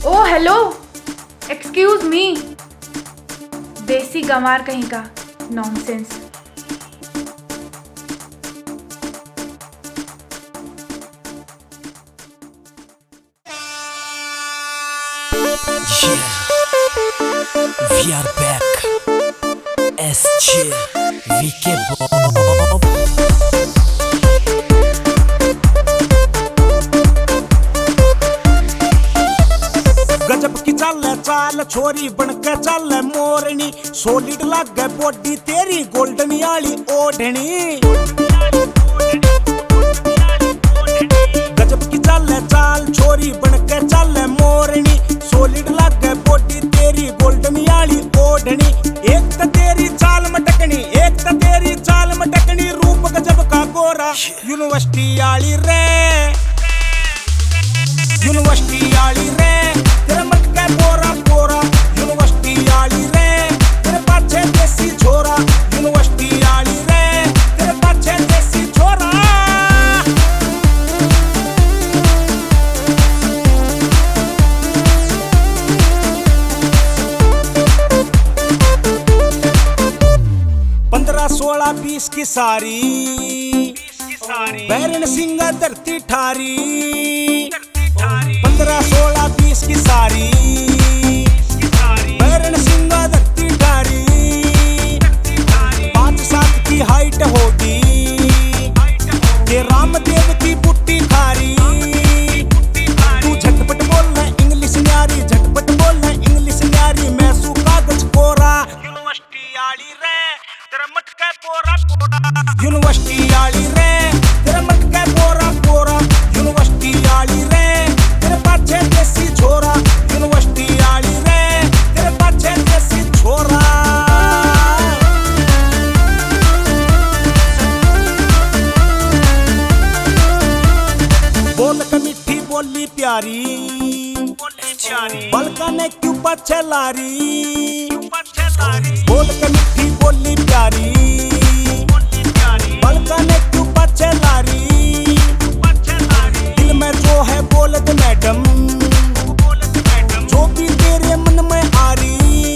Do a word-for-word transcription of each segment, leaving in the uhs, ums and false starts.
Oh, hello. Excuse me. देसी गंवार कहीं का. Nonsense. Yeah, we are back. S J V K Bob. गजब की चाल है चाल, छोरी बन के चाल है मोरनी। Solid लागे body तेरी golden आली ओढ़नी। गजब की चाल है चाल, छोरी बन के चाल है मोरनी। Solid लागे body तेरी golden आली ओढ़नी। एक तो तेरी चाल मटकनी, एक तो तेरी चाल मटकनी, रूप गजब का गोरा। University आली रे, University आली रे, तेरे मटके बोरा बोरा. University आली रे, तेरे पाछे देसी छोरा. University आली रे, तेरे पाछे देसी छोरा. पन्द्रह, सोलह, बीस की सारी, बैरन सिंह धरती ठारी. पन्द्रह, सोलह, बीस की सारी, बैरन सिंह धरती ठारी. पाँच सात की height होगी, ये रामदेव की बुट्टी खारी. तू झटपट बोल ना English न्यारी, झटपट बोल ना English न्यारी, मैं सू कागज कोरा. University आली रे, तेरा मटका बोरा बोरा. University आली रे, तेरा मटका बोरा बोरा. University आली रे, तेरे पाछे देसी छोरा. University आली रे, तेरे पाछे देसी छोरा. बोल के मीठी बोली प्यारी, बालका ने क्यों पाछे लारी. बोल के मीठी बोली प्यारी, बालका ने क्यों पाछे लारी. दिल में जो है बोल दे मैडम, जो भी तेरे मन में आ रही.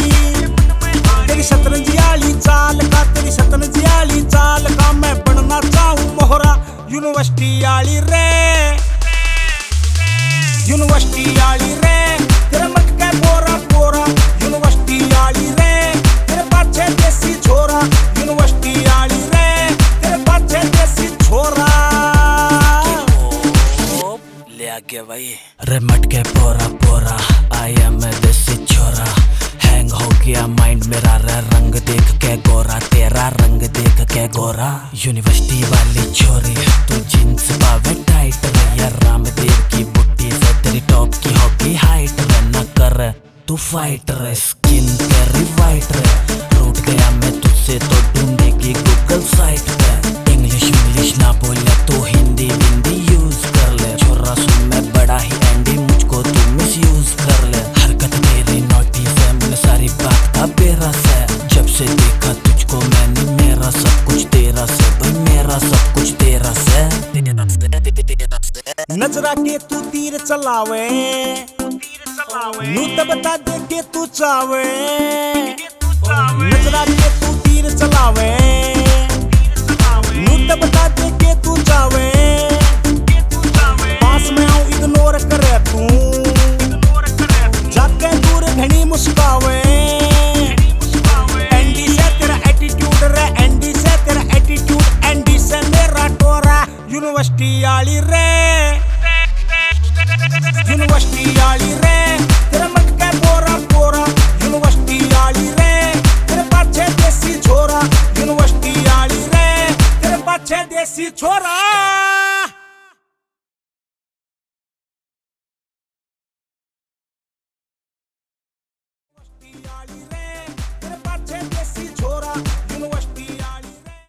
तेरी शतरंज आली चाल का, तेरी शतरंज आली चाल का मैं बनना चाहूँ मोहरा. University आली रे, University आली रे, तेरे मटके बोरा बोरा. University आली रे, तेरे पाछे देसी छोरा. University आली रे, तेरे पाछे देसी छोरा. ले आ गया भाई. रे मटके पोरा पोरा, I am a देसी छोरा. Hang हो गया mind मेरा रे, रंग देख के गोरा, तेरा रंग देख के गोरा. University वाली छोरी, तू jeans पावे tight रे, या रामदेव की बुट्टी से तेरी top की होगी height रे, ना कर तू fight रे, skin तेरी white रे. रूठ गया मैं तुझसे तो ढूंढेगी Google site पे. English English ना बोले तू, हिंदी विंदी use कर ले. छोरा सुन मैं बड़ा ही handy, मुझको तू misuse कर ले. हरकत तेरी naughty से मुझे सारी बात का बेरा से. जब से देखा तुझको मैंने, मेरा सब कुछ तेरा से भाई, मेरा सब कुछ तेरा से. नजरा के तू तीर चलावे, नू तब बता दे के तू चावे. नजरा के तू तीर चलावे, नू तब बता दे के तू चावे. पास में आऊं ignore करे तू, जाके दूर घणी मुस्कावे. एंडी से तेरा attitude रे, एंडी से तेरा attitude, एंडी से मेरा टोरा. University आली रे, University आली रे,